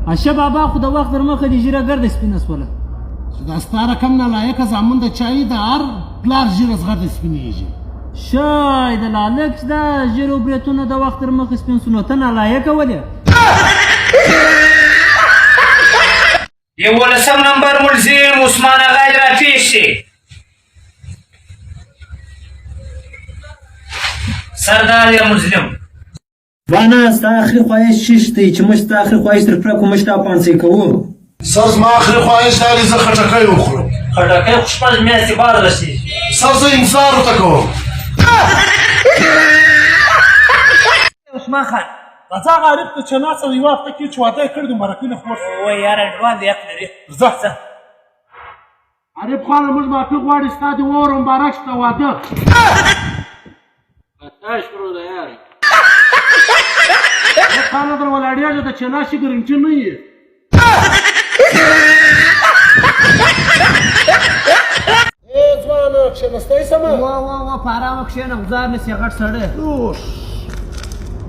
اشه بابا خو د وخت در مخه دې ږیره ګرده سپینه سوله. چې دا ستا رقم نالایقه زامن د چا یي د هر پلار ږیره زغرده سپینېږي. شی د لالک چې دا ږیره او برېتونه د وخت تر مخه سپین سو نو ته نالایقه ولې؟ یولسم نمبر ملزم عثمان اغا دې راپېښ شي. سردار یا مظلم. ځوانه ستا اخري خواهش چیش دی چې موږ ستا اخري خواهش در پوره کړو موږ تا پانسۍ کوو. سر زما اخري خواهش دا دی زه خټکی وخورم. خټکی خو شپږ میاشتې بعد رسېږي. سر زه انتظار ورته کوم. عثمان خان راځه هغه عارف ته چې ناڅه یوه هفته کې چې واده یې کړی دی مرکې نه خور. وای یاره ډوان دی حق لري. ځه عارف خانه موږ معافي غواړي ستا دې واوره مبارک ستا واده. خطا شروع ده یار. عارف خانه در ولاړېږه د چنا شي ګرنټي نه یې. ای ځوانه کښېنستی سمه؟ وا وا وا په ارامه کښېنه غوځار نه سې غټ سړی.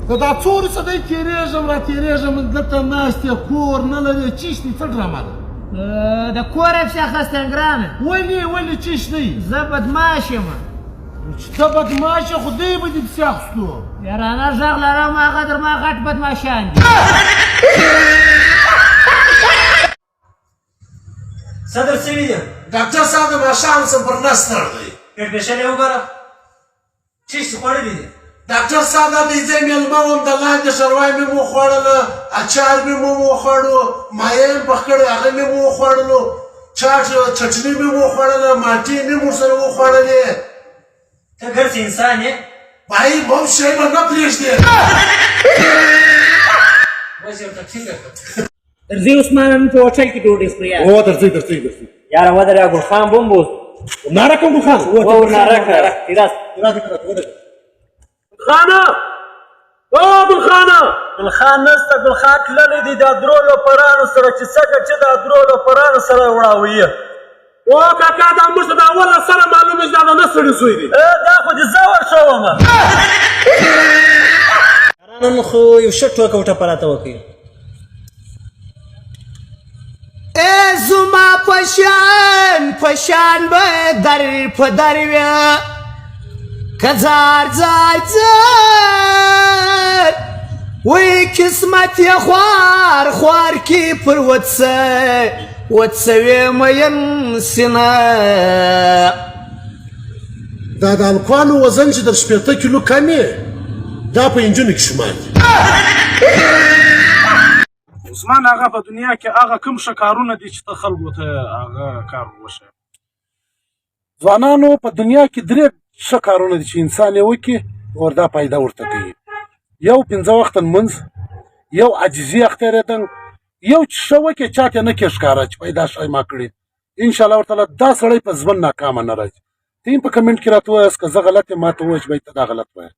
زه دا څو ورځې دی تېرېږم را تېرېږم دلته ناست یې کور نه لرې چیش دی څه ډرامه ده؟ د کوره پسې اخیستی ګرانه. ولې ولې چیش دی؟ زه بدمعاش یم. چې ته بدمعاش یې خو دی به دې پسې اخیستو. یارانه غږ لرم هغه در ما غټ بدمعاشان دي. صدر سوي دي. ډاکټر صاحب د ماښام څه پر نس ستړ دی. پېټ پېشل یې وګوره څه شي خوړلي دي. ډاکټر صاحب دا دی زه مېلمه وم د لاندې شروای مې وخوړله اچار مې مو وخوړو مایه یې پخ کړی هغه مې وخوړلو چاټ چټني مې وخوړله مالټې مې ورسره وخوړلې. ته ګرځې انسان یې. بای بم شی به نه پرېږدې. بس یې ورته ټینګه کړه. درځئ عثمان نن په هوټل کې ډوډۍ خورو یاره. هو درځئ درځئ درځئ. یاره ودرېږه ګل خان بم بوز. ناره کوم ګل خان. ور ناره کړه راس. راځه کړه ودرېږه. خانه او ګل خانه. ګل خان نشته ګل خان تللی دی دا درو لوپرانو سره چې څنګه چې دا درو لوپرانو سره وړاوي. او کاکا دا موږ ته د اول له سره معلومه چې دا د نه سړي زوی دی. دا خو دې زه ورښوم. نن خو یو ښه ټوکه وټپه راته وکړئ. ای زما په شان په شان به در په در وې که ځار ځار ځار وی قسمت یې خوار خوار کې پر وڅه وڅوې مین سینه. دا د هلکانو وزن چې تر 60 کیلو کم یې دا په انجونو کې شمار دي. عثمان هغه په دنیا کې هغه کوم ښه کارونه دي چې ته خلکو ته هغه کار وښیې؟ ځوانانو په دنیا کې درې ښه کارونه دي چې انسان یې وکړي اور دا فایده ورته کوي. یو پنځه وخته لمونځ، یو عاجزي اختیارېدل، یو چې ښه وکړي چاته نه کې ښکاره چې پیدا ښه ما کړي ان شاء الله ورته دا سړی په ژوند ناکامه نه راځي. ته هم په کمنټ کې راته ووایاست که زه غلط یم ماته ووایه چې بای ته دا غلط وایې.